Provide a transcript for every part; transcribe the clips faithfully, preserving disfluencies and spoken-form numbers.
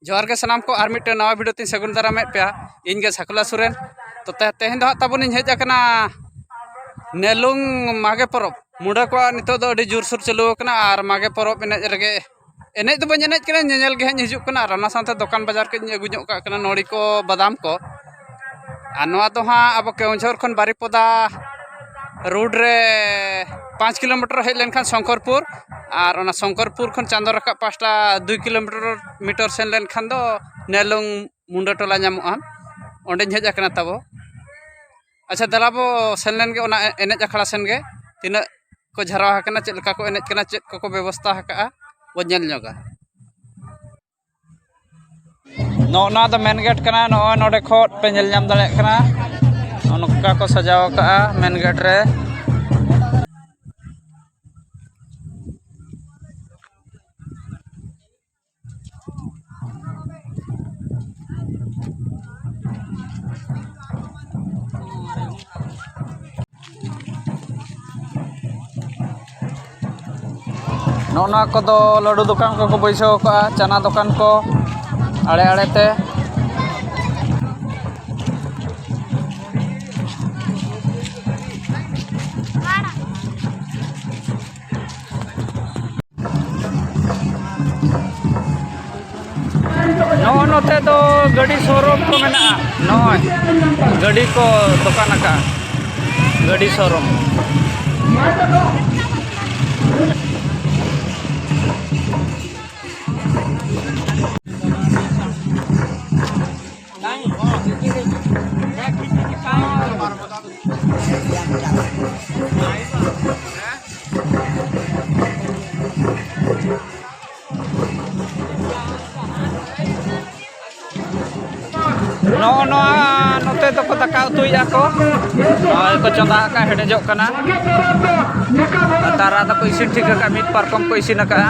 ᱡᱚᱦᱟᱨ ᱜᱮ ᱥᱟᱱᱟᱢ ᱠᱚ, ᱟᱨ ᱢᱤᱫᱴᱮᱱ ᱱᱟᱣᱟ ᱵᱷᱤᱰᱤᱭᱳ ᱛᱤᱧ ᱥᱟᱹᱜᱩᱱ ᱫᱟᱨᱟᱢᱮᱫ ᱯᱮᱭᱟ᱾ ᱤᱧ ᱜᱮ ᱥᱟᱠᱩᱞᱟ ᱥᱚᱨᱮᱱ᱾ ᱛᱚ ᱛᱮ-, ᱛᱮᱦᱮᱧ ᱫᱚ ᱦᱟᱸᱜ ᱛᱟᱵᱚᱱᱤᱧ ᱦᱮᱡ ᱟᱠᱟᱱᱟ ᱱᱮᱞᱩᱝ ᱢᱟᱜᱮ ᱯᱚᱨᱚᱵᱽ᱾ ᱢᱩᱰᱟᱹ ᱠᱚᱣᱟᱜ ᱱᱤᱛᱚᱜ ᱫᱚ ᱟᱹᱰᱤ ᱡᱳᱨᱥᱳᱨ ᱪᱟᱹᱞᱩ ᱟᱠᱟᱱᱟ, ᱟᱨ ᱢᱟᱜᱮ ᱯᱚᱨᱚᱵᱽ ᱮᱱᱮᱡ ᱨᱮᱜᱮ, ᱮᱱᱮᱡ ᱫᱚ ᱵᱟᱹᱧ ᱮᱱᱮᱡ ᱠᱟᱱᱟ, ᱧᱮᱧᱮᱞ ᱜᱮ ᱦᱟᱸᱜ ᱤᱧ ᱦᱤᱡᱩᱜ ᱠᱟᱱᱟ᱾ ᱟᱨ ᱚᱱᱟ ᱥᱟᱶᱛᱮ ᱫᱚᱠᱟᱱ ᱵᱟᱡᱟᱨ ᱠᱚᱧ ᱟᱹᱜᱩ ᱧᱚᱜ ᱠᱟᱜ ᱠᱟᱱᱟ, ᱱᱚᱲᱤ ᱠᱚ, ᱵᱟᱫᱟᱢ ᱠᱚ᱾ ᱟᱨ ᱱᱚᱣᱟ ᱫᱚ ᱦᱟᱸᱜ ᱟᱵᱚ ᱠᱮᱣᱚᱱᱡᱷᱚᱨ ᱠᱷᱚᱱ ᱵᱟᱨᱤᱯᱚᱫᱟ ᱨᱳᱰ ᱨᱮ ᱯᱟᱸᱪ ᱠᱤᱞᱳᱢᱤᱴᱟᱨ ᱦᱮᱡ ᱞᱮᱱᱠᱷᱟᱱ ᱥᱚᱝᱠᱚᱨᱯᱩᱨ, ᱟᱨ ᱚᱱᱟ ᱥᱚᱝᱠᱚᱨᱯᱩᱨ ᱠᱷᱚᱱ ᱪᱟᱸᱫᱚ ᱨᱟᱠᱟᱵ ᱯᱟᱦᱴᱟ ᱫᱩᱭ ᱠᱤᱞᱳᱢᱤᱴᱟᱨ, ᱢᱤᱴᱟᱨ ᱥᱮᱱ ᱞᱮᱱᱠᱷᱟᱱ ᱫᱚ ᱱᱮᱞᱩᱝ ᱢᱩᱱᱰᱟᱹ ᱴᱚᱞᱟ ᱧᱟᱢᱚᱜᱼᱟ᱾ ᱚᱸᱰᱮᱧ ᱦᱮᱡ ᱟᱠᱟᱱᱟ ᱛᱟᱵᱚ᱾ ᱟᱪᱪᱷᱟ, ᱫᱮᱞᱟ ᱵᱚ ᱥᱮᱱ ᱞᱮᱱ ᱜᱮ ᱚᱱᱟ ᱮ-, ᱮᱱᱮᱡ ᱟᱠᱷᱲᱟ ᱥᱮᱱ ᱜᱮ᱾ ᱛᱤᱱᱟᱹᱜ ᱠᱚ ᱡᱷᱟᱨᱣᱟ ᱟᱠᱟᱱᱟ, ᱪᱮᱫ ᱞᱮᱠᱟ ᱠᱚ ᱮᱱᱮᱡ ᱠᱟᱱᱟ, ᱪᱮᱫ ᱠᱚᱠᱚ ᱵᱮᱵᱚᱥᱛᱷᱟ ᱟᱠᱟᱜᱼᱟ, ᱵᱚ ᱧᱮᱞ ᱧᱚᱜᱟ᱾ ᱱᱚᱜᱼᱚ ᱱᱚᱣᱟ ᱫᱚ ᱢᱮᱱ ᱜᱮᱴ ᱠᱟᱱᱟ᱾ ᱱᱚᱜᱼᱚᱭ ᱱᱚᱰᱮ ᱠᱷᱚᱱ ᱯᱮ ᱧᱮᱞ ᱧᱟᱢ ᱫᱟᱲᱮᱭᱟᱜ ᱠᱟᱱᱟ, ᱱᱚᱜᱼᱚ ᱱᱚᱝᱠᱟ ᱠᱚ ᱥᱟᱡᱟᱣ ᱟᱠᱟᱜᱼᱟ ᱢᱮᱱ ᱜᱮᱴ ᱨᱮ᱾ ᱱᱚᱜᱼᱚ ᱱᱚᱣᱟ ᱠᱚᱫᱚ ᱞᱟᱹᱰᱩ ᱫᱚᱠᱟᱱ ᱠᱚᱠᱚ ᱵᱟᱹᱭᱥᱟᱹᱣ ᱠᱟᱜᱼᱟ, ᱪᱟᱱᱟ ᱫᱚᱠᱟᱱ ᱠᱚ ᱟᱲᱮ ᱟᱲᱮ ᱛᱮ᱾ ᱱᱚᱜᱼᱚ ᱱᱚᱛᱮ ᱫᱚ ᱜᱟᱹᱰᱤ ᱥᱳᱨᱩᱢ ᱠᱚ ᱢᱮᱱᱟᱜᱼᱟ᱾ ᱱᱚᱜᱼᱚᱭ ᱜᱟᱹᱰᱤ ᱠᱚ ᱫᱚᱠᱟᱱ ᱟᱠᱟᱫᱼᱟ, ᱜᱟᱹᱰᱤ ᱥᱳᱨᱩᱢ᱾ ᱱᱚᱜᱼᱚ ᱱᱚᱣᱟ ᱱᱚᱛᱮ ᱫᱚᱠᱚ ᱫᱟᱠᱟ ᱩᱛᱩᱭᱮᱫᱼᱟ ᱠᱚ᱾ ᱱᱚᱜᱼᱚᱭ ᱠᱚ ᱪᱚᱸᱫᱟ ᱟᱠᱟᱫ, ᱦᱮᱰᱮᱡᱚᱜ ᱠᱟᱱᱟ᱾ ᱟᱨ ᱛᱟᱨᱟ ᱫᱚᱠᱚ ᱤᱥᱤᱱ ᱴᱷᱤᱠ ᱟᱠᱟᱫ, ᱢᱤᱫ ᱯᱟᱨᱠᱚᱢ ᱠᱚ ᱤᱥᱤᱱ ᱟᱠᱟᱫᱼᱟ᱾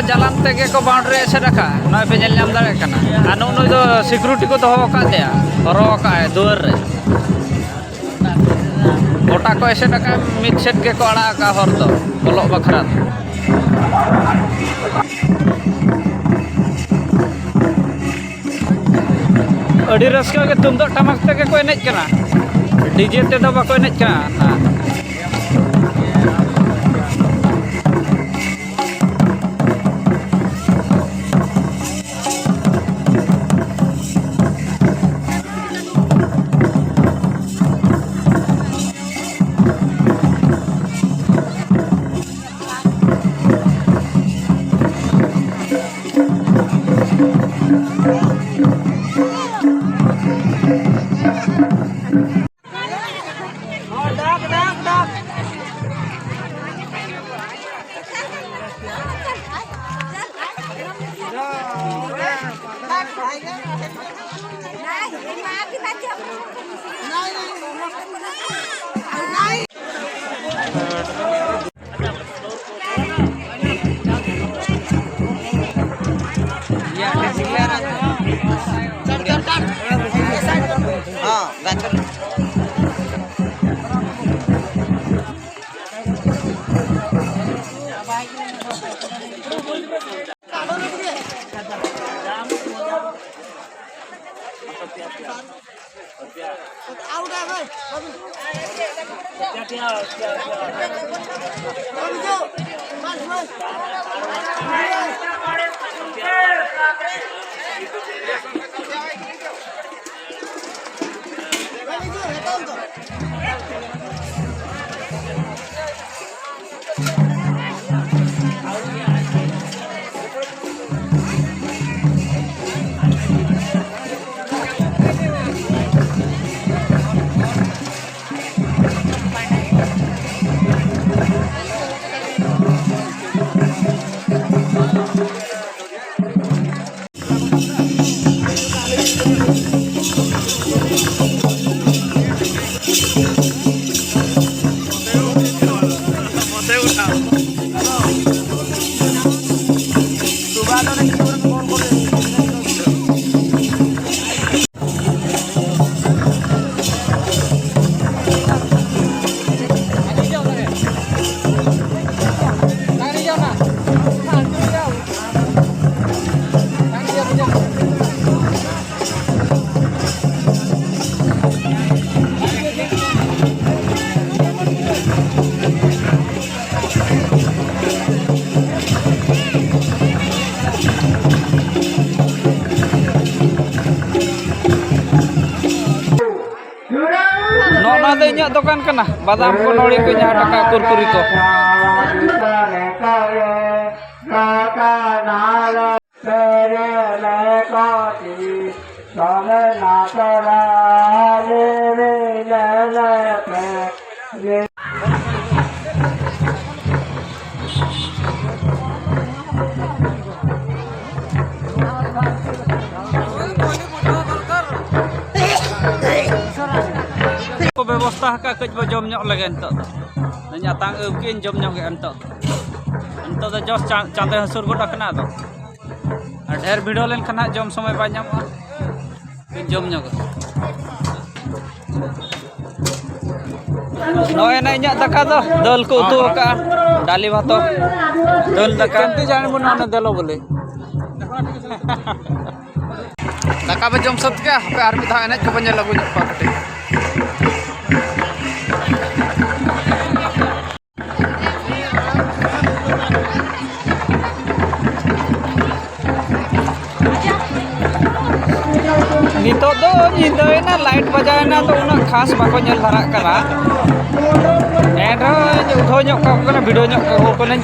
ᱡᱟᱞᱟᱢ ᱛᱮᱜᱮ ᱠᱚ ᱵᱟᱣᱩᱱᱰᱟᱨᱤ ᱮᱥᱮᱫ ᱟᱠᱟᱫᱼᱟ, ᱱᱚᱜᱼᱚᱭ ᱯᱮ ᱧᱮᱞ ᱧᱟᱢ ᱫᱟᱲᱮᱭᱟᱜ ᱠᱟᱱᱟ᱾ ᱟᱨ ᱱᱩᱜᱼᱩ ᱱᱩᱭ ᱫᱚ ᱥᱤᱠᱩᱨᱤᱴᱤ ᱠᱚ ᱫᱚᱦᱚ ᱟᱠᱟᱫ ᱛᱟᱭᱟ, ᱦᱚᱨᱦᱚ ᱟᱠᱟᱫᱼᱟᱭ ᱫᱩᱣᱟᱹᱨ ᱨᱮ᱾ ᱜᱚᱴᱟ ᱠᱚ ᱮᱥᱮᱫ ᱟᱠᱟᱫᱼᱟ, ᱢᱤᱫ ᱥᱮᱫ ᱜᱮᱠᱚ ᱟᱲᱟᱜ ᱟᱠᱟᱫᱼᱟ ᱦᱚᱨ ᱫᱚ ᱵᱚᱞᱚᱜ ᱵᱟᱠᱷᱨᱟ᱾ ᱟᱹᱰᱤ ᱨᱟᱹᱥᱠᱟᱹ ᱜᱮ ᱛᱩᱢᱫᱟᱜ ᱴᱟᱢᱟᱠ ᱛᱮᱜᱮ ᱠᱚ ᱮᱱᱮᱡ ᱠᱟᱱᱟ, ᱰᱤᱡᱮ ᱛᱮᱫᱚ ᱵᱟᱠᱚ ᱮᱱᱮᱡ ᱠᱟᱱᱟ᱾ ᱱᱚᱜᱼᱚ ᱱᱚᱣᱟ ᱫᱚ ᱤᱧᱟᱹᱜ ᱫᱚᱠᱟᱱ ᱠᱟᱱᱟ, ᱵᱟᱫᱟᱢ ᱠᱚ, ᱱᱚᱲᱤ ᱠᱚ, ᱡᱟᱦᱟᱸ ᱴᱟᱠᱟ ᱠᱩᱨᱠᱩᱨᱤ ᱠᱚ᱾ ᱠᱚ ᱵᱮᱵᱚᱥᱛᱷᱟ ᱟᱠᱟᱫ, ᱠᱟᱹᱡ ᱵᱚ ᱡᱚᱢ ᱧᱚᱜ ᱞᱮᱜᱮ ᱱᱤᱛᱚᱜ ᱫᱚ᱾ ᱤᱧ ᱟᱛᱟᱝ ᱟᱹᱜᱩ ᱠᱮᱫ ᱟᱹᱧ, ᱡᱚᱢ ᱧᱚᱜ ᱜᱮ ᱱᱤᱛᱚᱜ ᱫᱚ᱾ ᱱᱤᱛᱚᱜ ᱫᱚ ᱡᱚᱥ ᱪᱟ-, ᱪᱟᱸᱫᱮ ᱦᱟᱹᱥᱩᱨ ᱜᱚᱫ ᱟᱠᱟᱱᱟ ᱟᱫᱚ᱾ ᱟᱨ ᱰᱷᱮᱨ ᱵᱷᱤᱲᱚ ᱞᱮᱱᱠᱷᱟᱱ ᱦᱟᱸᱜ ᱡᱚᱢ ᱥᱚᱢᱚᱭ ᱵᱟᱭ ᱧᱟᱢᱚᱜᱼᱟ᱾ ᱡᱚᱢ ᱧᱚᱜᱟ᱾ ᱱᱚᱜᱼᱚᱭ ᱱᱟ ᱤᱧᱟᱹᱜ ᱫᱟᱠᱟ ᱫᱚ, ᱫᱟᱹᱞ ᱠᱚ ᱩᱛᱩ ᱟᱠᱟᱜᱼᱟ, ᱰᱟᱹᱞᱤ ᱵᱷᱟᱛᱚ, ᱫᱟᱹᱞ ᱫᱟᱠᱟ᱾ ᱠᱟᱹᱱᱛᱤ ᱡᱟᱱᱮ ᱵᱚᱱ ᱚᱱᱟ ᱫᱮᱞᱚ ᱵᱚᱞᱮ᱾ ᱫᱟᱠᱟ ᱵᱚ ᱡᱚᱢ ᱥᱟᱹᱛ ᱠᱮᱜᱼᱟ, ᱦᱟᱯᱮ ᱟᱨ ᱢᱤᱫ ᱫᱷᱟᱣ ᱮᱱᱮᱡ ᱠᱚᱵᱚᱱ ᱧᱮᱞ ᱟᱹᱜᱩ ᱧᱚᱜ ᱠᱚᱣᱟ ᱠᱟᱹᱴᱤᱡ᱾ ᱱᱤᱛᱚᱜ ᱫᱚ ᱧᱤᱫᱟᱹᱭᱮᱱᱟ, ᱞᱟᱭᱤᱴ ᱵᱟᱡᱟᱣᱮᱱᱟ, ᱛᱚ ᱩᱱᱟᱹᱜ ᱠᱷᱟᱥ ᱵᱟᱠᱚ ᱧᱮᱞ ᱫᱷᱟᱨᱟᱜ ᱠᱟᱱᱟ᱾ ᱮᱱᱨᱮᱦᱚᱸ ᱩᱴᱷᱟᱹᱣ ᱧᱚᱜ ᱠᱟᱠᱚ ᱠᱟᱱᱟ, ᱵᱷᱤᱰᱤᱭᱳ ᱧᱚᱜ ᱠᱟᱠᱚ ᱠᱟᱹᱱᱟᱹᱧ᱾